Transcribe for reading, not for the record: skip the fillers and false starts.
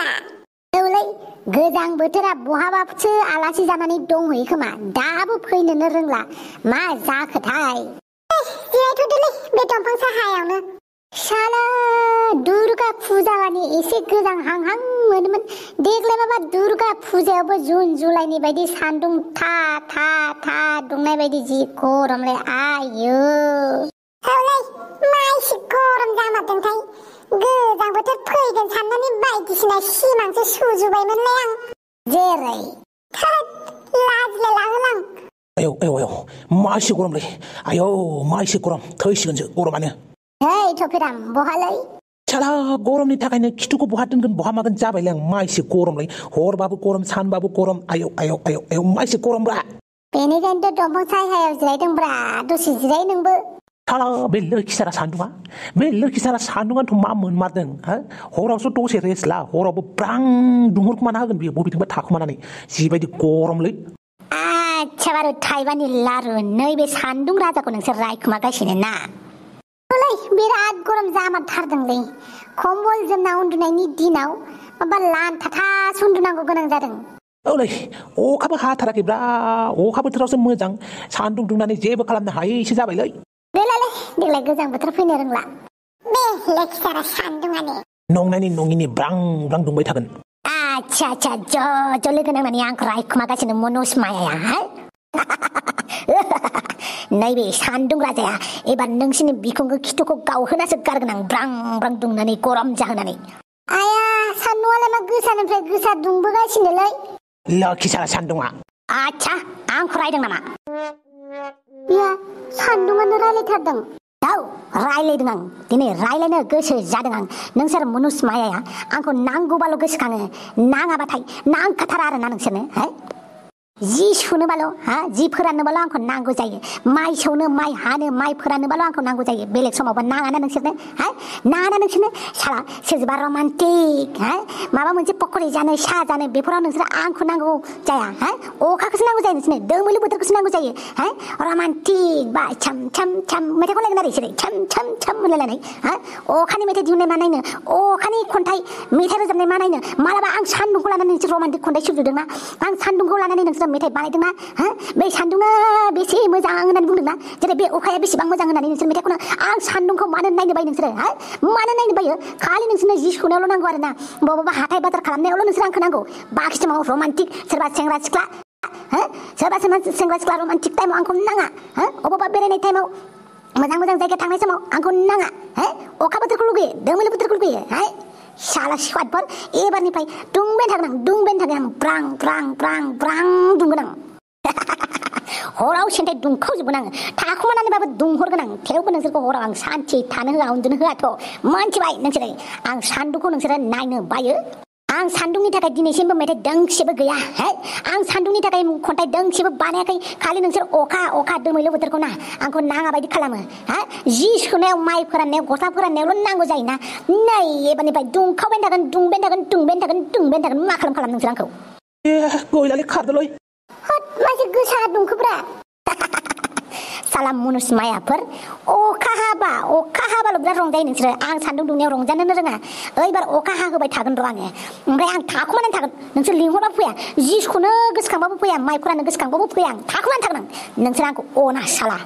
ब्रा औलै गोजां बोथोरा बहाबासो आलासि जानानै दंहैयो खोमा दाबो फैनोनो रोंला मा जाखोथाय जिरायथ'दोलै बे दंफां साहायावनो साला दुर्गा फुजानि एसे गोजांहांहां मोनोमोन देग्लाय माबा दुर्गा फुजायावबो जुन जुलाइनि बायदि सान्दुं था था था दुंनाय बायदि जि गरमलै आयो औलै मा एसे गरम जामारदोंथाय गोजां बोथोर फैगोन साननानै बायदिसिना सिमांसो सुजुबायमोनलै आं जेरै लाजिलाय लाङोलां आयौ आयौ आयौ मा एसे गरमलै आयौ मा एसे गरम थैसिगोनसो गरमानो हेय थफिराम बहालै साला गरमनि थाखायनो खिथुखौ बहा दोनगोन बहा मागोन जाबायलै आं मा एसे गरमलै हरबाबो गरम सानबाबो गरम आयौ आयौ आयौ आयौ मा एसे गरमब्रा बेनिखायनोथ' दंफां सायहायाव जिरायदोंब्रा दसे जिराय नोंबो साला बे लोखिसारा सान्दुङाथ' मा मोनमारदों हरावसो दसे रेस्ट ला हरावबो ब्रां दुंहरखुमाना होगोन बियो बबेथिंबा थाखुमानानै जिबायदि गरमलै आच्छा बारु थाइबानि लारु नैबे सान्दुं राजाखौ नोंसोर रायखुमागासिनो ना बिराद गरम जामारथारदोंलै कम्बल जोमना उन्दुनायनि दिनाव माबा लानथाथास उन्दुनांगौ गोनां जादों औलै अखाबो हाथाराखैब्रा अखा बोथोरावसो मोजां सान्दुं दुंनानै जेबो खालामनो हायैसो जाबायलै देग्लाय गोजां बोथोर फैनो रोंला बे लेखिसारा सान्दुङानो नंनायनि नङिनि ब्रां ब्रां दुंबाय थागोन आच्छा ज' लोगो नांनानै आंखौ रायखुमागासिनो मनज मायाया नैबे सान्दुं राजाया एबार नोंसिनि बिखुंखौ खिथुखौ गावहोनासो गारगोन आं ब्रां ब्रां दुंनानै गरम जाहोनानै आया सान्दुङालाय मा गोसानिफ्राय गोसा दुंबोगासिनोलै लोखिसारा सान्दुङा आच्छा आंखौ रायदों नामा बिया सान्दुङानो रायलायथारदों औ रायलायदों आं दिनै रायलायनो गोसो जादों आं नोंसोर मनुस मायाया आंखौ नांगौबाल' गोसोखाङो नाङाबाथाय नांखाथारा आरोना नोंसोरनो जि सुनोबाल' जि फोराननोबाल' आंखौ नांगौ जायो माइ सौनो माइ हानो माइ फोराननोबाल' आंखौ नांगौ जायो बेलेग समावबा नाङाना नोंसोरनो नाङाना नोंसोरनो साला सोरबा रमान्टिक माबा मोनसे पक'रि जानो साहा जानो बेफोराव नोंसोर आंखौ नांगौ जाया अखाखौसो नांगौ जायो नोंसोरनो दोमैलु बोथोरखौसो नांगौ जायो रमान्टिक बा छम छम छम मेथाइ खनलायगोन आरो बिसोरो छम छम छम होनलायनानै अखानि मेथाइ दिहुननाय मा नायनो अखानि खन्थाइ मेथाइ रोजाबनाय मा नायनो मालाबा आं सान्दुंखौ लानानै नोंसोर रमान्टिक खन्थाइ सुजुदोंना आं सान्दुंखौ लानानै नोंसोर मेथाइ बानायदोंना बे सान्दुङा बेसे मोजां होननानै बुंदोंना जेरै बे अखाया बेसेबां मोजां होननानै नोंसोर मेथाइ खनो आं सान्दुंखौ मानो नायनो बायो नोंसोरो मानो नायनो बायो खालि नोंसोरनो जि सुनायावल' नांगौ आरोना बबावबा हाथाय बाजार खालामनायावल' नोंसोर आंखौ नांगौ बाखि समाव रमान्टिक सोरबा सेंग्रा सिख्ला रमान्टिक टाइमाव आंखौ नाङा अबावबा बेरायनाय टाइमाव मोजां जायगा थांनाय समाव आंखौ नाङा अखा बोथोरखौ लुगैयो दोमैलु बोथोरखौ लुगैयो साला सिख्वादफोर एबारनिफ्राय दुंबाय थागोन आं ब्रां ब्रां ब्रां ब्रां दुंगोन आं हराव सेन्थाय दुंखावजोबगोन आङो थाखुमानानैबाबो दुंहरगोन आं थेवबो नोंसोरखौ हराव आं सान्थि थानो होआ उन्दुनो होआथ' मोनथिबाय नोंसोरो आं सान्दुंखौ नोंसोरो नायनो बायो आं सान्दुंनि थाखाय दिनैसिमबो मेथाइ दोंसेबो गैया आं सान्दुंनि थाखाय खन्थाइ दोंसेबो बानायाखै खालि नोंसोर अखा दोमैलु बोथोरखौ ना आंखौ नाङा बायदि खालामो जि सुनायाव माइ फोराननायाव गस्ला फोराननायावल' नांगौ जायोना नै एबारनिफ्राय दुंखावबाय थागोन मा खालाम नोंसोर आंखौ गयलालै खारदोलै मासे गोसा दुंखोब्रा साला मनुस मायाफोर अखा हाबाल' बिराद रंजायो नोंसोरो आं सान्दुं दुंनायाव रंजानोनो रोङा ओइबार अखा हाहोबाय थागोन र' आङो ओमफ्राय आं थाखुमानानै थागोन नोंसोर लिंहरबाबो फैया जि सुखौनो गोसोखांबाबो फैया माइ फोराननो गोसोखांबाबो फैया आं थाखुमानानै थागोन नोंसोर आंखौ अना साला